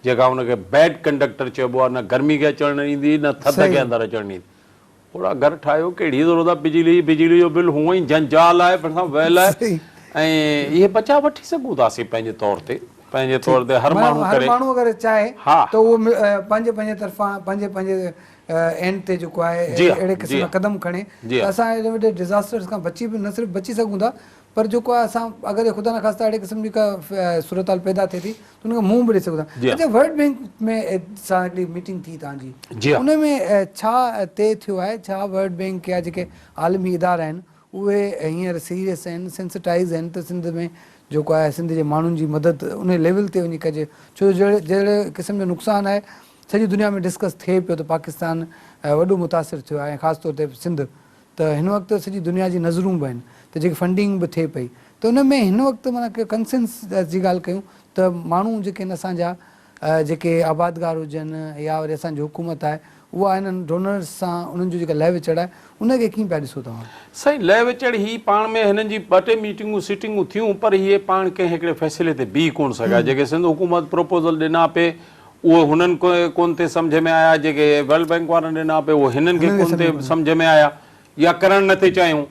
جيڪا ان کي بيڊ ڪنڊڪٽر چئبو آهي نه گرمي کي اچڻ نه ڏيندي هئي نه ٿڌ کي اندر اچڻ ڏيندي اوڙا گهر ٺاهيو ڪهڙي ضرورت آهي بجلي جي بجلي جو بل هونئن ئي جنجال آهي پر سان ويل آهي ۽ اهي بچاء وٺي سگهون ٿا اسين پنهنجي طور تي پنهنجي طور تي هر ماڻهو ڪري هر ماڻهو اگر چاهي ته اهو پنهنجي پنهنجي طرفان پنهنجي پنهنجي اينڊ تي جيڪو آهي اهڙي قسم جا قدم کڻي ته اسان اهڙي وڏي ڊزاسٽرز کان بچي به نه صرف بچي سگهون ٿا پر جيڪو آهي اسان اگر خدا نخواسته اهڙي قسم جي ڪا صورتحال پيدا ٿئي ٿي ته ان کي منهن به ڏئي سگهون ٿا. اڇا ورلڊ بينڪ ۾ سان هڪڙي ميٽنگ ٿي توهان جي ان ۾ ڇا طئي ٿيو آهي ڇا ورلڊ بينڪ يا جيڪي عالمي ادارا آهن اهي هينئر سيريس آهن سينسٽائز آهن ته سنڌ ۾ جيڪو آهي سنڌ جي ماڻهن جي مدد ان ليول تي وڃي ڪجي ڇو جو جهڙي قسم جو نقصان آهي سڄي دنيا ۾ ڊسڪس ٿئي پيو ته پاڪستان وڏو متاثر ٿيو آهي ۽ خاص طور تي سنڌ ته هن وقت سڄي دنيا جي نظرون به آهن ته جيڪي فنڊنگ به ٿئي پئي ته ان ۾ هن وقت معنيٰ ڪنسنس جي ڳالهه ڪيون ته ماڻهو جيڪي آهن اسان جا جيڪي آبادگار هجن يا وري اسان جي حڪومت آهي اها انهن ڊونرز سان انهن جو جيڪا لهه وچڙ آهي ان کي ڪيئن پيا ڏسو توهان؟ سائين لهه وچڙ هي پاڻ ۾ هنن جي ٻه ٽي ميٽنگون سيٽنگون ٿيون پر اهي پاڻ ڪنهن هڪڙي فيصلي تي بيهي ڪونه سگهيا جيڪي سنڌ حڪومت پروپوزل ڏنا پئي اهي هنن کي ڪونه ٿي سمجهه ۾ آيا، جيڪي ورلڊ بئنڪ وارن ڏنا پئي اهي هنن کي ڪونه ٿي سمجهه ۾ آيا يا ڪرڻ نه ٿي چاهيون.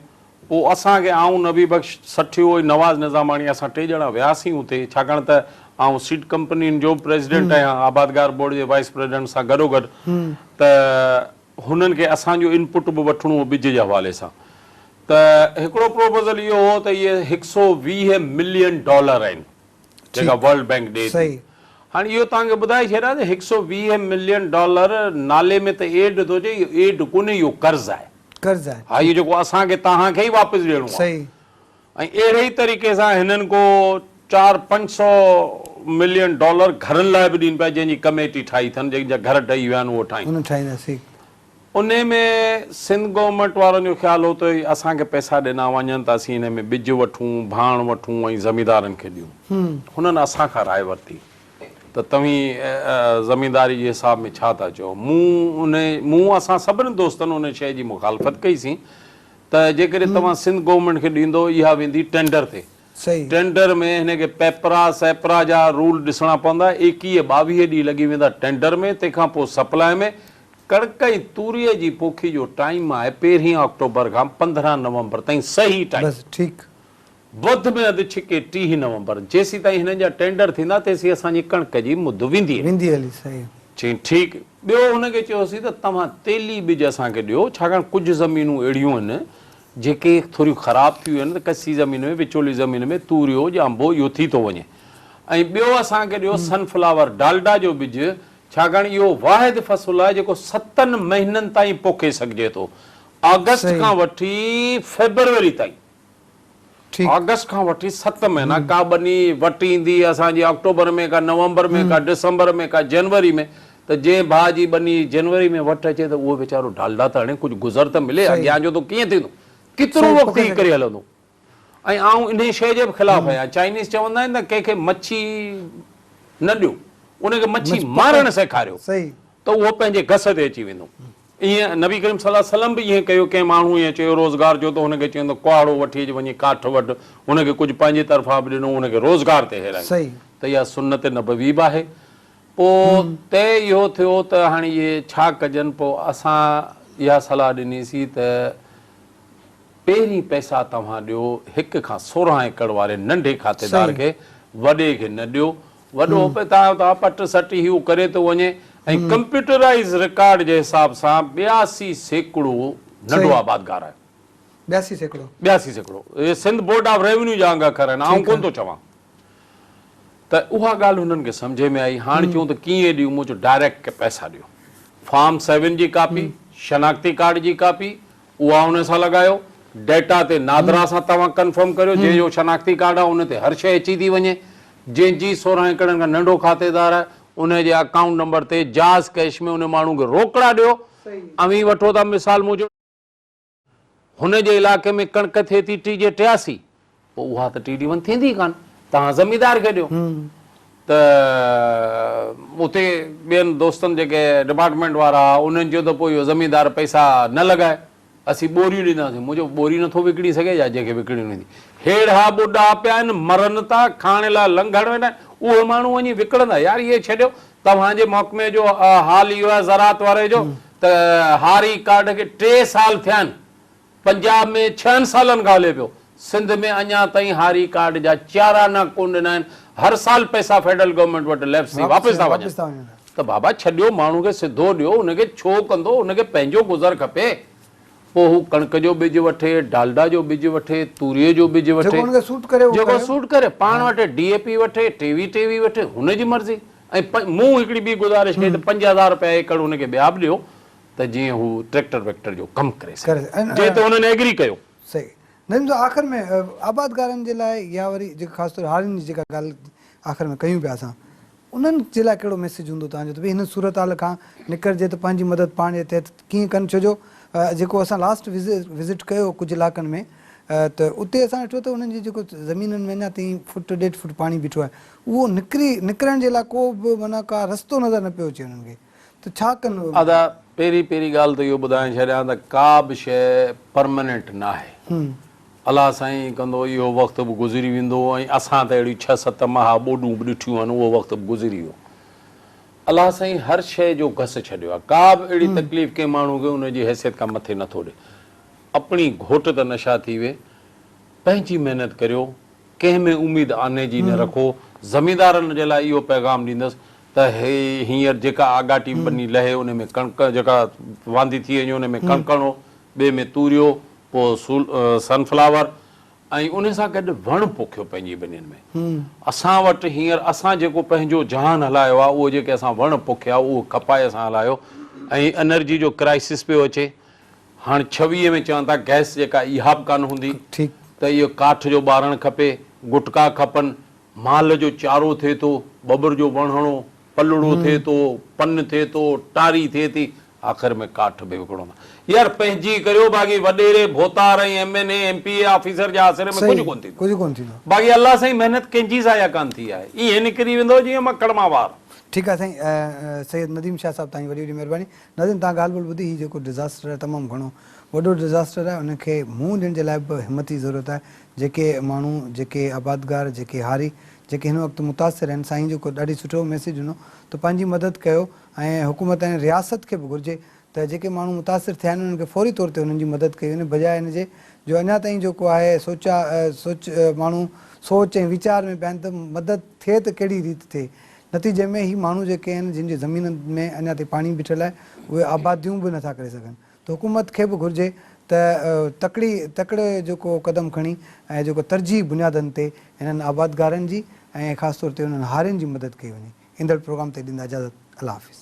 پوء اسان کي آئون نبي بخش سٺيو ۽ نواز نظاماڻي اسان ٽي ڄڻا وياسين اتي ڇاڪاڻ ته آئون سيڊ ڪمپنين جو به پريزيڊنٽ آهيان آبادگار بورڊ جي وائيس پريزيڊنٽ سان گڏوگڏ ته هنن کي اسان جو انپٽ به وٺڻو هو ٻج جي حوالي سان ته هڪڙو پروپوزل اهو هو ته اهي هڪ سو 20 ملين ڊالر آهن. جيڪا ورلڊ بئنڪ ڏئي ٿي. هاڻي اهو توهان کي ٻڌائي ڇڏيان ته 120 ملين ڊالر نالي ۾ ته ايڊ ٿو اچي، اهو ايڊ ڪونهي اهو قرض آهي. قرض آهي. ها اهو جيڪو اسان کي توهان کي ئي واپس ڏيڻو آهي. ۽ اهڙي ئي طريقي سان هنن ڪو چار پنج سو ملين ڊالر گهرن لاء به ڏين پيا جنهن جي ڪميٽي ٺاهي اٿن جن جا گهر ڊهي ويا آهن اهو ٺاهين. انهن ٺاهيندا صحيح. انهي ۾ سنڌ گورنمينٽ وارن جو خيال هو ته اسان کي پئسا ڏنا وڃن ته اسين انهي ۾ ٻج وٺون، ڀاڻ وٺون ۽ زميندارن کي ڏيون. هنن اسان کان راء ورتي ته توهين زمينداري جي حساب ۾ ڇا ٿا چئو. مون انهي مون اسان سڀني دوستن انهي شيء جي مخالفت ڪئي سين ته جيڪڏهن توهان سنڌ گورنمينٽ کي ڏيندو اها ويندي ٽينڊر تي. ٽينڊر ۾ هن کي پيپرا سيپرا جا رول ڏسڻا پوندا، ايڪيهه ٻاويهه ڏينهن لڳي ويندا ٽينڊر ۾ تنهن کان پوء سپلاء ۾. ڪڻڪ ۽ توريء جي پوکي جو ٽائيم آهي پهرين آڪٽوبر کان 15 نومبر تائين صحيح ٽائيم. بس ٺيڪ. وڌ ۾ وڌ ڇڪي 30 نومبر. جيسيتائين هنن جا ٽينڊر ٿيندا تيسين اسان جي ڪڻڪ جي مد ويندي هلي. ويندي هلي صحيح. چيائين ٺيڪ. ٻيو هن کي چيوسين ته توهان تيلي ٻج اسان کي ڏيو ڇاڪاڻ ڪجهه زمينون اهڙيون آهن جيڪي ٿوريون خراب ٿي ويون آهن ته ڪچي زمين ۾ وچولي زمين ۾ توريو ڄانڀو اهو ٿي ٿو وڃي ۽ ٻيو اسان کي ڏيو سن فلاور ڊالڊا جو ٻج ڇاڪاڻ اهو واحد فصل آهي جيڪو ستن مهينن تائين پوکي سگهجي ٿو. آگسٽ کان وٺي فيبروري تائين. آگسٽ کان وٺي ست مهينا ڪا ٻني وٽ ايندي اسان جي آڪٽوبر ۾ ڪا نومبر ۾ ڪا ڊسمبر ۾ ڪا جنوري ۾ ته جنهن ڀاء جي ٻني جنوري ۾ وٽ اچي ته اهو ويچارو ڊالڊا ته هڻي ڪجهه گذر ته ملي اڳيان جو ته ڪيئن ٿيندو ڪيترو وقت هي ڪري هلندو. ۽ آئون انهي شيء جي به خلاف آهيان. چائنيز چوندا آهن ته ڪنهن کي مڇي نه ڏيو، ان کي مڇي مارڻ سيکاريو ته اهو پنهنجي گس تي اچي ويندو. ائين نبي ڪريم صلي الله عليه وسلم به ائين ڪيو، ڪنهن ماڻهو ائين چيو روزگار جو ته هن کي چيائين ته ڪهاڙو وٺي اچ وڃي ڪاٺ وڍ، هن کي ڪجهه پنهنجي طرفان به ڏنو، هن کي روزگار تي هيرايو ته اها سنت نبوي به آهي. پوء طئي اهو ٿيو ته هاڻي اهي ڇا ڪجن، پوء اسان اها صلاح ڏنيسين ته. پهرين پئسا توهان ڏيو هڪ کان 16 ايڪڙ واري ننڍي کاتيدار کي، وڏي کي نه ڏيو. وڏو توهان پٽ سٽ هي هو ڪري ٿو وڃي ۽ ڪمپيوٽرائيز رڪارڊ جي حساب سان 82% ننڍو آبادگار آهي. 82%. 82%. اهي سنڌ بورڊ آف ريونيو جا انگ اکر آهن، آئون ڪونه ٿو چوان. ته اها ڳالهه هنن کي سمجهه ۾ آئي. هاڻ چيون ته ڪيئن ڏيون؟ مون چيو ڊائريڪٽ پئسا ڏيو. فارم سيون جي ڪاپي، شناختي ڪارڊ جي ڪاپي، اها ان سان لڳايو. ڊيٽا تي نادرا سان توهان ڪنفرم ڪريو، جنهن جو شناختي ڪارڊ آهي ان تي هر شيء اچي ٿي وڃي. جنهن جي 16 ايڪڙن کان ننڍو کاتيدار آهي، ان جي اڪائونٽ نمبر تي جاز ڪيش ۾ ان ماڻهو کي روڪڙا ڏيو. اوهين وٺو ٿا مثال مون چيو. هن جي علائقي ۾ ڪڻڪ ٿئي ٿي ٽي جي 83، پوء اها ته ٽي ڊي ون ٿيندي ئي ڪانه، توهان زميندار کي ڏيو. ته اتي ٻين دوستن جيڪي ڊپارٽمينٽ وارا هئا، انهن چيو ته پوء اهو زميندار پئسا نه لڳائي، اسين ٻوريون ڏينداسين. مون چيو ٻوري نٿو وڪڻي سگهي يا جنهن کي وڪڻڻي هوندي. ههڙا ٻڏا پيا آهن، مرن ٿا، کائڻ لاء لنگهڻ ويٺا آهن، اهي ماڻهو وڃي وڪڻندا. يار اهي ڇڏيو، توهان جي محڪمي جو حال اهو آهي زراعت واري جو ته هاري ڪارڊ کي ٽي سال ٿيا آهن، پنجاب ۾ ڇهن سالن کان هلي پيو، سنڌ ۾ اڃا تائين هاري ڪارڊ جا چار آنا ڪونه ڏنا آهن، هر سال پئسا فيڊرل گورنمينٽ وٽ ليپس ٿي واپس ٿا وڃن ته بابا ڇڏيو ماڻهو کي سڌو ڏيو ان کي ڇو ڪندو ان کي پنهنجو گذر کپي. پوء هو ڪڻڪ جو ٻج وٺي، ڊالڊا جو ٻج وٺي، توريء جو ٻج وٺي، جيڪو هن کي سوٽ ڪري اهو جيڪو سوٽ ڪري، پاڻ وٺي، ڊي اي پي وٺي، ٽيوي ٽيوي وٺي، هن جي مرضي. ۽ مون هڪڙي ٻي گذارش ڪئي ته 5000 رپيا ايڪڙ هن کي ٻيا به ڏيو ته جيئن هو ٽريڪٽر ويڪٽر جو ڪم ڪري سگهي، جنهن تي هنن ايگري ڪيو. صحيح نظيم صاحب آخر ۾ آبادگارن جي لاء يا وري جيڪا خاص طور هارين جي جيڪا ڳالهه آخر ۾ ڪيون پيا اسان انهن جي لاء ڪهڙو ميسيج هوندو توهان جو ته ڀئي هن صورتحال کان نڪرجي ته پنهنجي مدد پاڻ جي تحت ڪيئن ڪن ڇو جو جيڪو اسان لاسٽ وزٽ ڪيو ڪجهه علائقن ۾ ته اتي اسان ڏٺو ته انهن جي جيڪو زمينن ۾ اڃا تائين فٽ ڏيڍ فٽ پاڻي بيٺو آهي اهو نڪري نڪرڻ جي لاء ڪو به معنيٰ ڪا رستو نظر نه پيو اچي انهن کي ته ڇا ڪن. ادا پهرين پهرين ڳالهه ته اهو ٻڌائي ڇڏيان ته ڪا به شيء پرمننٽ ناهي. الله سائين ڪندو اهو وقت به گذري ويندو ۽ اسان ته اهڙيون ڇهه ست مها ٻوڏون به ڏٺيون آهن اهو وقت به گذري ويو. الله سائين هر شيء جو گس ڇڏيو آهي. ڪا به اهڙي تڪليف ڪنهن ماڻهو کي ان جي حيثيت کان مٿي نٿو ڏي. اپڻي گهوٽ ته نشا ٿي وي. پنهنجي محنت ڪريو. ڪنهن ۾ اميد آني جي نه رکو. زميندارن جي لاء اهو پيغام ڏيندس ته هي هينئر جيڪا آڳاٽي ٻني لهي ان ۾ ڪڻڪ جيڪا واندي ٿي وڃي ان ۾ ڪڻڪ هڻو، ٻئي ۾ توريو، پوء سن فلاور ۽ ان سان گڏ وڻ پوکيو پنهنجي ٻنين ۾. اسان وٽ هينئر اسان جيڪو پنهنجو جهان هلايو آهي اهو جيڪي اسان وڻ پوکيا اهو کپائي اسان هلايو ۽ انرجي جو ڪرائسس پيو اچي. هاڻ 26 ۾ چون ٿا گئس جيڪا اها به ڪانه هوندي ته اهو ڪاٺ جو ٻارڻ کپي، گٽڪا کپن، مال جو چارو ٿئي ٿو، ٻٻر جو وڻ هڻو، پلڙو ٿئي ٿو، پن ٿئي ٿو، ٽاري ٿئي ٿي، آخر ۾ ڪاٺ به وڪڻو ٿا. يار پنهنجي ڪريو باقي وڏيري، ڀوتار ۽ M N A, M P A officer جي آسري ۾ ڪجهه ڪونه ٿيندو. ڪجهه ڪونه ٿيندو. باقي الله سائين محنت ڪنهن جي ضايع ڪانه ٿي آهي. ائين نڪري ويندو جيئن مکڻ مان وار. ٺيڪ آهي سائين سيد نديم شاهه صاحب توهان جي وڏي وڏي مهرباني. ناظرين توهان ڳالهه ٻولهه ٻڌي هي جيڪو ڊزاسٽر آهي تمام گهڻو وڏو ڊزاسٽر آهي ان کي منهن ڏيڻ جي لاء به همت جي ضرورت آهي جيڪي ماڻهو جيڪي آبادگار جيڪي هاري جيڪي هن وقت متاثر آهن سائين جيڪو ڏاڍي سٺو ميسيج ڏنو ته پنهنجي مدد ڪيو ۽ حڪومت ۽ رياست کي به گهرجي ته جيڪي ماڻهو متاثر ٿيا آهن انهن کي فوري طور تي انهن جي مدد ڪئي وڃي بجاء ان جي جو اڃا تائين جيڪو آهي سوچا سوچ ماڻهو سوچ ۽ ويچار ۾ پيا آهن ته مدد ٿئي ته ڪهڙي ريت ٿئي نتيجي ۾ هي ماڻهو جيڪي آهن جن جي زمينن ۾ اڃا تائين پاڻي بيٺل آهي اهي آباديون به نٿا ڪري سگهن ته حڪومت کي به گهرجي ته تڪڙي تڪڙي جيڪو قدم کڻي ۽ جيڪو ترجيحي بنيادن تي هنن آبادگارن جي ۽ خاص طور تي انهن هارين جي مدد ڪئي وڃي. ايندڙ پروگرام تائين ڏيندا اجازت الله حافظ.